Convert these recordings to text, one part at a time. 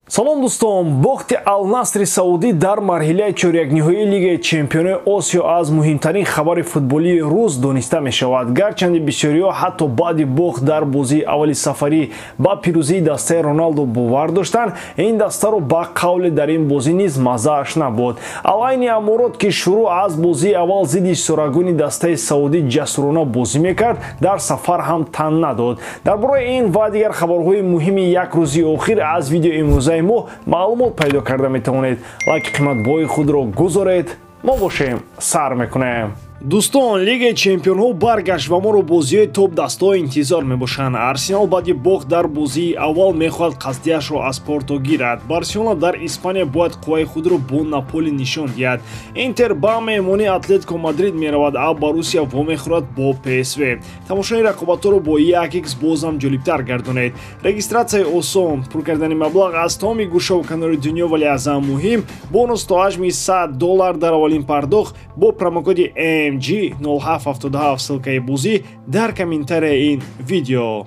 Салом дӯстон, бохти Ал-Насри Саудӣ дар марҳилаи чорякниҳоии Лигаи Чемпионои Осиё аз муҳимтарин хабари футболии рӯз дониста мешавад. Гарчанде бисёриҳо ҳатто баъди бохт дар бозии аввали сафарӣ ба пирӯзии дастаи Роналдо бовар доштанд, ин дастаро ба қавле дар ин бозӣ низ маззааш набуд. Ал-Айни Аморот, ки шурӯъ аз бозии аввал зидди сорагони дастаи Саудӣ ҷасурона бозӣ мекард, дар сафар ҳам тан надод. Дар бораи ин ва дигар хабарҳои муҳими як рӯзи охир аз видеои имрӯзаи мо маълумот пайдо карда метавонед. Лайки қиматбои худро гузоред, мо бошем сар мекунем. Дӯстон, Лигаи Чемпионҳо баргашт ва моро бозиҳои топ-дастаҳо интизор мебошанд. Арсенал баъди бохт дар бозии аввал мехоҳад қасдияшро аз Порто гирад. Барселона дар Испания бояд қувваи худро бо Наполи нишон диҳад. Интер ба меҳмонии Атлетико Мадрид меравад, а Боруссия вомехӯрад бо ПСВ. Тамошои рақобатҳоро бо 1x бозам ҷолибтар гардонед. Регистратсияи осон, пур кардани маблағ аз тамоми гӯшаву канори дунё, вале аз ҳама муҳим бонус то ҳаҷми $100 дар аввалин пардохт бо промокоди MG0777, ссылкаи бозӣ дар комментарияи ин видео.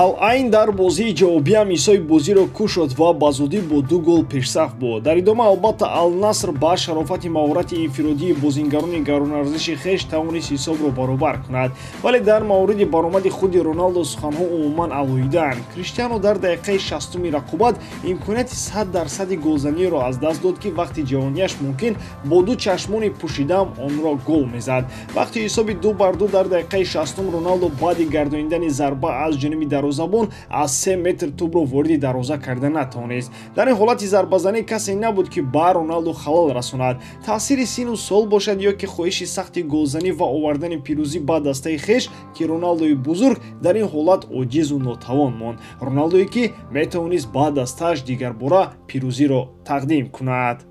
Ал-Айн дар бозии ҷавобиам ҳисоби бозиро кушод ва ба зудӣ бо 2 гол пешсаф буд. Дар идома албатта Ал-Наср ба шарофати маҳорати инфиродии бозингарони гаронарзиши хеш тавонист ҳисобро баробар кунад. Вале дар мавриди баромади худи Роналдо суханҳо умуман алоҳидаанд. Криштиано дар дақиқаи 60-уми рақобат имконияти 100% голзаниро аз даст дод, ки вақти ҷавонияш мумкин бо ду чашмони пӯшидаам онро гол мезад. Вақти ҳисоби 2-2 дар дақиқаи 60-ум Роналдо баъди гардонидани зарба аз ҷониби дарвозабон аз 3 метр тӯбро вориди дарвоза карда натавонист. Дар ин ҳолати зарбазанӣ касе набуд, ки ба Роналдо халал расонад. Таъсири сину сол бошад ё ки хоҳиши сахти голзанӣ ва овардани пирӯзӣ ба дастаи хеш, ки Роналдои бузург дар ин ҳолат оҷизу нотавон монд. Роналдое ки метавонист ба дастааш дигарбора пирӯзиро тақдим кунад.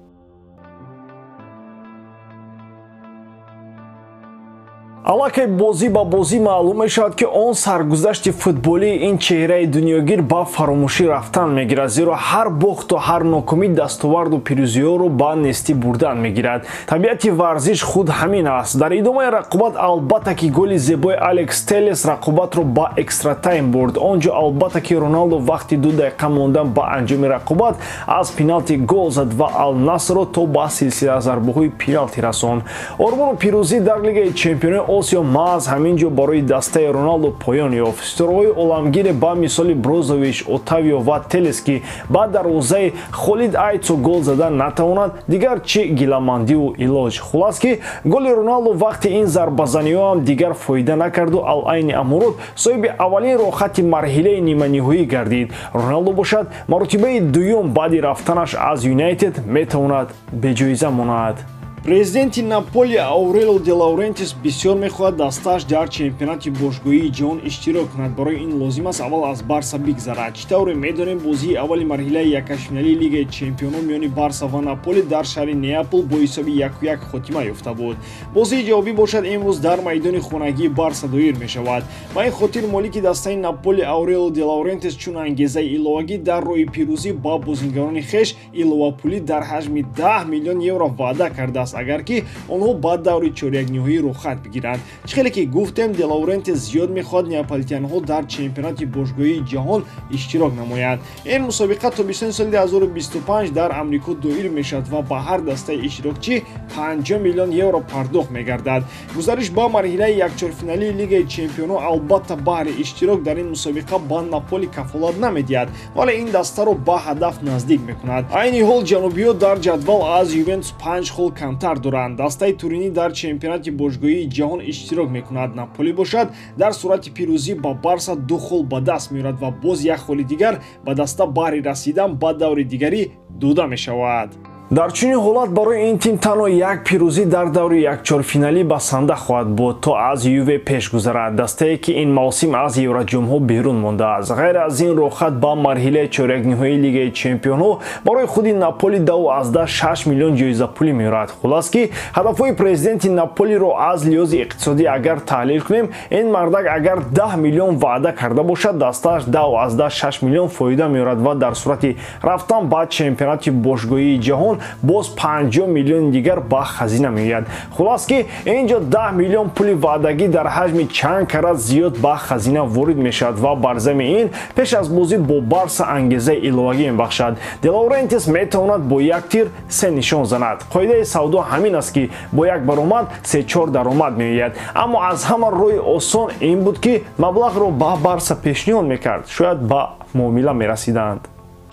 Аллакай бозӣ ба бозӣ маълум мешавад, ки он саргузашти футболии ин чеҳраи дунёгир ба фаромӯшӣ рафтан мегирад, зеро ҳар бохту ҳар нокомӣ дастоварду пирӯзиҳоро ба нестӣ бурдан мегирад. Табиати варзиш худ ҳамин аст. Дар идомаи рақобат албатта ки голи зебои Алекс Телес рақобатро ба экстратайм бурд. Он ҷо албатта ки Роналдо вақти 2 дақиқа мондан ба анҷоми рақобат аз пеналти гол зад ва Ал-Насрро то ба силсила зарбаҳои пеналти расонд. Ормону пирӯзӣ дар Лигаи Чемпионои Осиё маҳз ҳамин ҷо барои дастаи Роналдо поён ёфт. Ситораҳои оламгире ба мисоли Брозович, Отавио ва Телес, ки ба дарвозаи Холид Айцо гол зада натавонад, дигар чӣ гиламандиву илоҷ. Хулас ки голи Роналдо вақти ин зарбазаниҳо ҳам дигар фоида накарду Ал-Айни Аморот соҳиби аввалин роҳхати марҳилаи ниманиҳоӣ гардид. Роналдо бошад маротибаи дуюм баъди рафтанаш аз Юнайтед метавонад беҷоиза монад. Президенти Наполи Аурелио де Лаурентис бисёр мехоҳад дастааш дар чемпионати бошгоҳии ҷаҳон иштирок кунад. Барои ин лозим аст аввал аз Барса бигзарад. Чӣ тавре медонем, бозии аввали марҳилаи якашфиналии Лигаи Чемпионҳо миёни Барса ва Наполи дар шаҳри Неапол бо ҳисоби 1-1 хотима ёфта буд. Бозии ҷавобӣ бошад имрӯз дар майдони хонагии Барса доир мешавад. Ба ин хотир молики дастаи Наполи Аурелио де Лаурентис чун ангезаи иловагӣ дар роҳи пирӯзӣ ба бозингарони хеш иловапулӣ дар ҳаҷми 10 миллион евро ваъда кардааст, агар ки онҳо ба даври чорякниҳоӣ рухсат бигиранд. Чӣ хеле ки гуфтем, де Лаурентис зиёд мехоҳад неаполитянҳо дар чемпионати бошгоҳии ҷаҳон иштирок намоянд. Ин мусобиқа то 20 соли 2025 дар Амрико доир мешавад ва ба ҳар дастаи иштирокчӣ 50 миллион евро пардохт мегардад. Гузариш ба марҳилаи якчорфиналии Лигаи Чемпионҳо албатта баҳри иштирок дар ин мусобиқа ба Наполи кафолат намедиҳад, вале ин дастаро ба ҳадаф наздик мекунад. Айни ҳол ҷанубиҳо дар ҷадвал аз Ювентус 5 хол камтар доранд. Дастаи Туринӣ дар чемпионати бошгоҳии ҷаҳон иштирок мекунад. Наполи бошад дар сурати пирӯзӣ ба Барса 2 хол ба даст меорад ва боз як холи дигар ба даста баҳри расидан ба даври дигарӣ дода мешавад. Дар чунин ҳолат барои ин тим танҳо як пирӯзӣ дар даври якчорфиналӣ басанда хоҳад буд, то аз Юве пеш гузарад, дастае ки ин мавсим аз Евроҷомҳо берун мондааст. Ғайр аз ин роҳхат ба марҳилаи чорякниҳоии Лигаи Чемпионҳо барои худи Наполи 2,6 миллион ҷоизапулӣ меорад. Хулас ки ҳадафҳои президенти Наполиро аз лиҳози иқтисодӣ агар таҳлил кунем, ин мардак агар 10 миллион ваъда карда бошад, дастааш 2,6 миллион фоида меорад ва дар сурати рафтан ба чемпионати бошгоҳии ҷаҳон боз 50 миллион дигар ба хазина меояд. Хулас ки инҷо 10 миллион пули ваъдагӣ дар ҳаҷми чанд карат зиёд ба хазина ворид мешавад ва бар зами ин пеш аз бозӣ бо Барса ангезаи иловагӣ мебахшад. Де Лаурентис метавонад бо як тир се нишон занад. Қоидаи савдо ҳамин аст, ки бо як баромад 3-4 даромад меояд. Аммо аз ҳама роҳи осон ин буд, ки маблағро ба Барса пешниҳод мекард. Шояд ба муомила мерасиданд.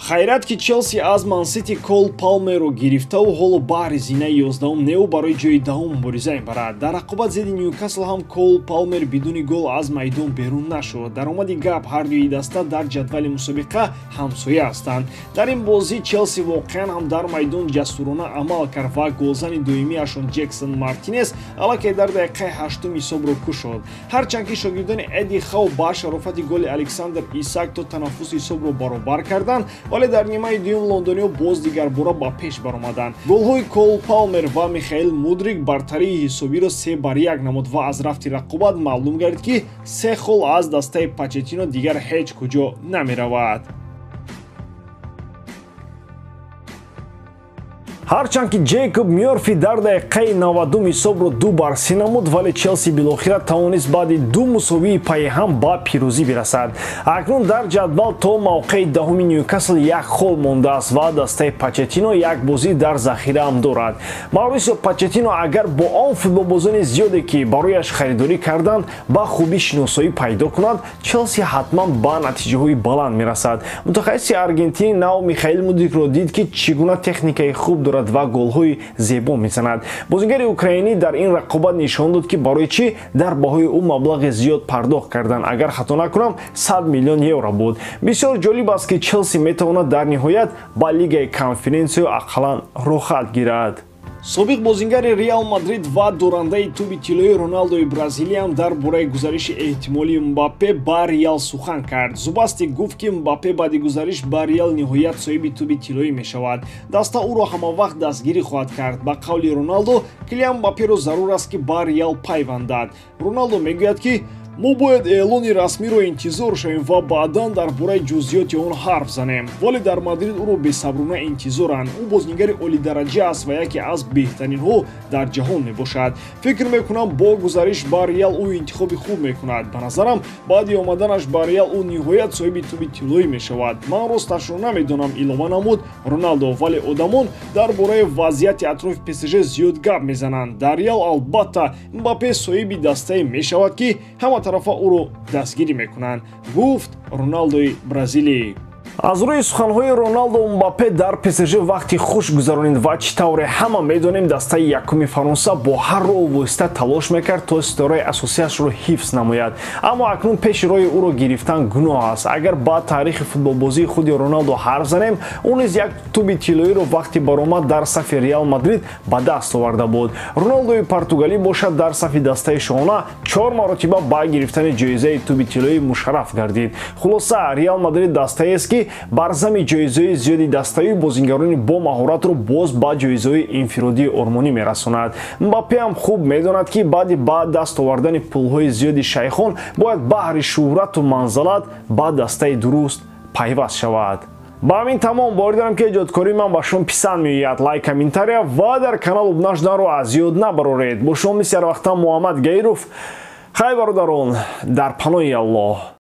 Хайрат ки Челси аз Ман-Сити Кол Палмерро гирифтаву ҳоло баҳри зинаи 11 неу барои ҷои даҳум мубориза мебарад. Дар рақобат зидди Ньюкасл ҳам Кол Палмер бидуни гол аз майдон берун нашуд. Даромади гап, ҳар дуи даста дар ҷадвали мусобиқа ҳамсоя ҳастанд. Дар ин бозӣ Челси воқеан ҳам дар майдон ҷасурона амал кард ва голзани дуюмиашон Ҷексон Мартинес аллакай дар дақиқаи 8 ҳисобро кушод. Ҳарчанд ки шогирдони Эдди Хау ба шарофати голи Александр Исак то танаффус ҳисобро баробар карданд, вале дар нимаи дуюм лондониҳо боз дигарбора ба пеш баромаданд. Голҳои Кол Палмер ва Михаил Мудрик бартарии ҳисобиро 3-1 намуд ва аз рафти рақобат маълум гардид, ки се хол аз дастаи Почеттино дигар ҳеҷ куҷо намеравад. Ҳарчанд ки Ҷейкоб Мёрфи дар дақиқаи 90 ҳисобро 2-3 намуд, вале Челси билохира тавонист баъди ду мусовии пайҳам ба пирӯзӣ бирасад. Акнун дар ҷадвал то мавқеи даҳуми Ньюкасл як хол мондааст ва дастаи Почеттино як бозӣ дар захира ҳам дорад. Маурисио Почеттино агар бо он футболбозони зиёде, ки барояш харидорӣ карданд, ба хубӣ шиносоӣ пайдо кунад, Челси ҳатман ба натиҷаҳои баланд мерасад. Мутахассиси аргентини нав Михаил Мудрикро дид, ки чӣ гуна техникаи хуб дорад ва голҳои зебо мезанад. Бозигари украинӣ дар ин рақобат нишон дод, ки барои чӣ дар баҳои ӯ маблағи зиёд пардохт карданд. Агар хато накунам, 100 миллион евро буд. Бисёр ҷолиб аст, ки Челси метавонад дар ниҳоят ба Лигаи конференсиё ақаллан роҳхат гирад. Собиқ бозингари Реал Мадрид ва дорандаи туби тиллои Роналдои Бразилиям дар бораи гузариши эҳтимолии Мбаппе ба Реал сухан кард. Зубасти гуфт, ки Мбаппе баъди гузариш ба Реал ниҳоят соҳиби туби тиллоӣ мешавад. Даста ӯро ҳамавақт дастгирӣ хоҳад кард. Ба қавли Роналдо, Килиан Мбапперо зарур аст, ки ба Реал пайвандад. Роналдо мегӯяд, ки мо бояд эълони расмиро интизор шавем ва баъдан дар бораи ҷузъиёти он ҳарф занем. Вале дар Мадрид ӯро бесаброна интизоранд. Ӯ бозингари олидараҷа аст ва яке аз беҳтаринҳо дар ҷаҳон мебошад. Фикр мекунам, бо гузариш ба Реал ӯ интихоби хуб мекунад. Ба назарам, баъди омаданаш ба Реал ӯ ниҳоят соҳиби туби тиллоӣ мешавад. Ман росташро намедонам, илова намуд Роналдо, вале одамон дар бораи вазъияти атрофи ПСЖ зиёд гап мезананд. Дар Реал албатта Мбаппе соҳиби дастае мешавад, ки ҳама тарафа ӯро дастгирӣ мекунанд, гуфт Роналдои Бразилӣ. Аз рӯи суханҳои Роналдо, Мбаппе дар ПСЖ вақти хуш гузаронид ва чӣ тавре ҳама медонем, дастаи якуми Фаронса бо ҳар роҳу восита талош мекард, то ситораи асосиашро ҳифз намояд. Аммо акнун пеши роҳи ӯро гирифтан гуноҳ аст. Агар ба таърихи футболбозии худи Роналдо ҳарф занем, ӯ низ як туби тиллоиро вақти баромад дар сафи Реал Мадрид ба даст оварда буд. Роналдои португалӣ бошад, дар сафи дастаи шоҳона 4 маротиба ба гирифтани ҷоизаи туби тиллоӣ мушарраф гардид. Хулоса, Реал Мадрид дастаест, ки бар зами ҷоизаҳои зиёди дастаи бозингарони бо маҳоратро боз ба ҷоизаҳои инфиродии ормонӣ мерасонад. Мбаппе ҳам хуб медонад, ки баъди ба даст овардани пулҳои зиёди шайхон бояд баҳри шӯҳрату манзалат ба дастаи дуруст пайваст шавад. Ба ҳамин тамом. Боварӣ дорам, ки эҷодкории ман ба шумо писанд меояд. Лайк, комментария ва дар канал обуна шуданро аз ёд набароред. Бо шумо мисли ҳар вақта Муҳаммад Гаиров. Хайр, бародарон, дар паноҳи Аллоҳ.